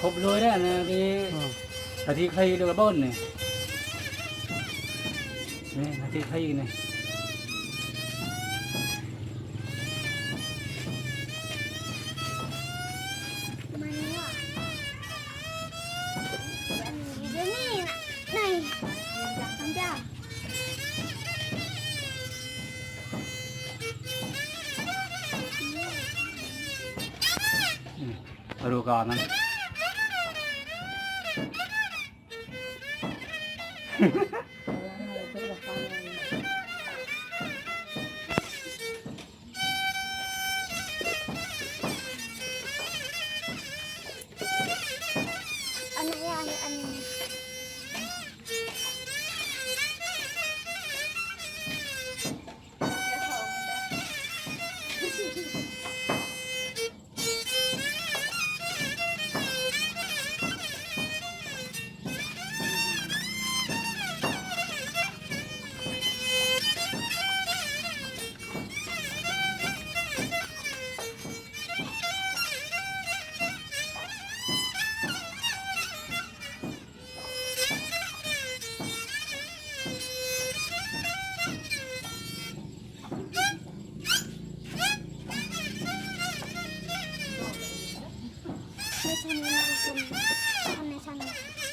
ຄົບເລີຍແຫຼະນະທີ່ ອືມ ກະທິໄຄເດີກັບເບິ່ນນີ້ ນີ້ກະທິໄຄນີ້. ມັນນີ້ຫວາ ອັນນີ້ຢູ່ນີ້ນະ ນີ້ ຂອງເຈົ້າ ອືມ ມາດູກ່ອນມັນ. ອັນນີ້ ອັນນີ້ ອັນນີ້ ໃນຊັ້ນນີ້ ໃນຊັ້ນນີ້ ຊັ້ນນີ້.